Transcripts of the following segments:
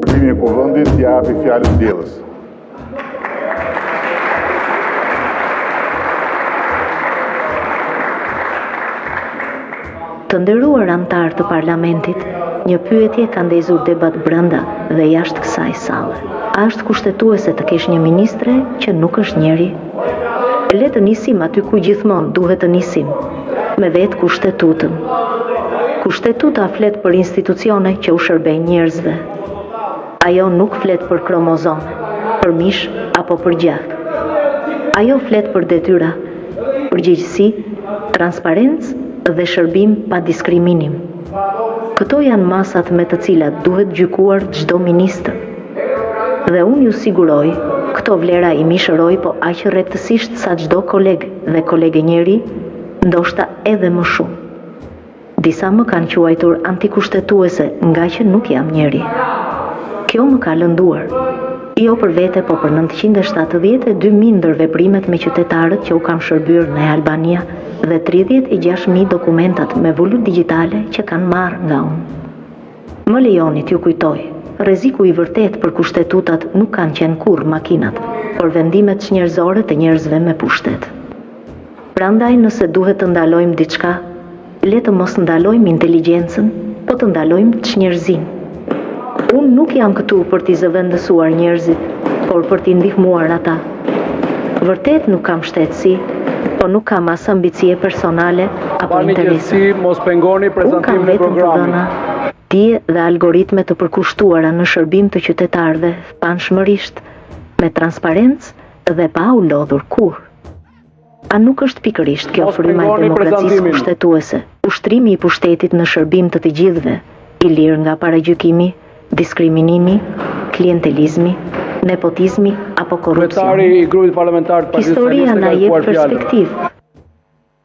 Shërbimi e Kuvendit t'ia japi fjalën Diellës. Të nderuar anëtarë të parlamentit, një pyetje ka ndezur debat brenda dhe jashtë kësaj salle. A është kushtetuese të kesh një ministre që nuk është njeri? Le të nisim aty ku gjithmonë duhet të nisim, me vetë kushtetutën. Kushtetuta flet për institucione që u shërbejnë njerëzve. Ajo nuk flet për kromozome, për mish apo për gjak. Ajo flet për detyra, përgjegjësi, transparencë dhe shërbim pa diskriminim. Këto janë masat me të cilat duhet gjykuar çdo ministër. Dhe unë ju siguroj, këto vlera i mishëroj po aq rreptësisht sa çdo koleg dhe kolege njeri, ndoshta edhe më shumë. Disa më kanë quajtur antikushtetuese ngaqë nuk jam njeri. Kjo më ka lënduar. Jo për vete, po për 972.000 ndërveprimet me qytetarët që u kam shërbyer në e-Albania dhe 36.000 dokumentat me vulë digjitale që kanë marrë nga unë. Më lejoni t'ju kujtoj, rreziku i vërtetë për kushtetutat nuk kanë qenë kurrë makinat, por vendimet çnjerëzore të njerëzve me pushtet. Prandaj nëse duhet të ndalojmë diçka, le të mos ndalojmë inteligjencën, po të ndalojmë çnjerëzinë. Unë nuk jam këtu për t'i zëvendësuar njerëzit, por për t'i ndihmuar ata. Vërtet nuk kam shtetësi, po nuk kam as ambicie personale apo Mbani interesa. qetësi, mos pengoni Unë kam prezantimin e vetëm të programit. dhëna, dije dhe algoritme të përkushtuara në shërbim të qytetarëve, panshmërisht, me transparencë dhe pa u lodhur kurrë. A nuk është pikërisht kjo Mos fryma e pengoni demokracisë prezantimin. kushtetuese, ushtrimi i pushtetit në shërbim të të gjithëve, i lirë nga paragjykimi, diskriminimi, klientelizmi, nepotizmi apo Kryetari korrupsioni? i grupit parlamentar të Partisë Historia Socialiste na ka jep kërkuar fjalën. perspektivë.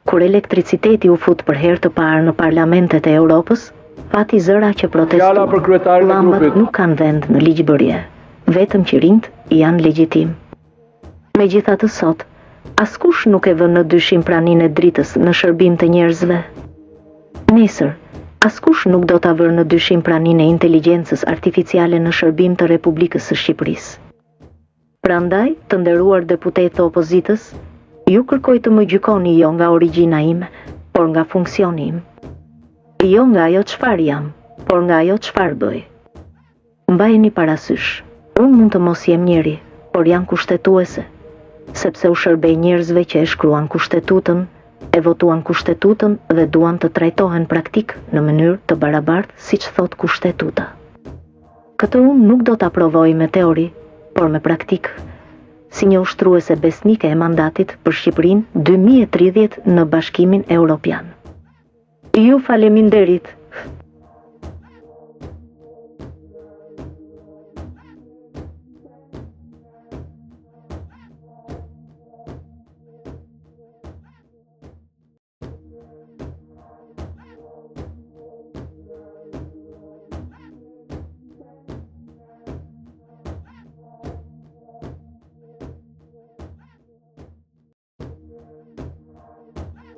Kur elektriciteti u fut për herë të parë në parlamentet e Europës, pati zëra që Fjala protestuan. për kryetarin e Llambat grupit. nuk kanë vend në ligjbërje, vetëm qirinjt janë legjitim. Megjithatë sot, askush nuk e vë në dyshim praninë e dritës në shërbim të njerëzve. Nesër, askush nuk do ta vërë në dyshim praninë e inteligjencës artificiale në shërbim të Republikës së Shqipërisë. Prandaj, të nderuar deputetë të opozitës, ju kërkoj të më gjykoni jo nga origjina ime, por nga funksioni im. Jo nga ajo çfarë jam, por nga ajo çfarë bëj. Mbajeni parasysh, unë mund të mos jem njeri, por jam kushtetuese, sepse u shërbej njerëzve që e shkruan kushtetutën, e votuan kushtetutën dhe duan të trajtohen praktik në mënyrë të barabartë siç thotë kushtetuta. Këtë unë nuk do ta provoj me teori, por me praktikë, si një ushtruese besnike e mandatit për Shqipërinë 2030 në Bashkimin Evropian. Ju faleminderit.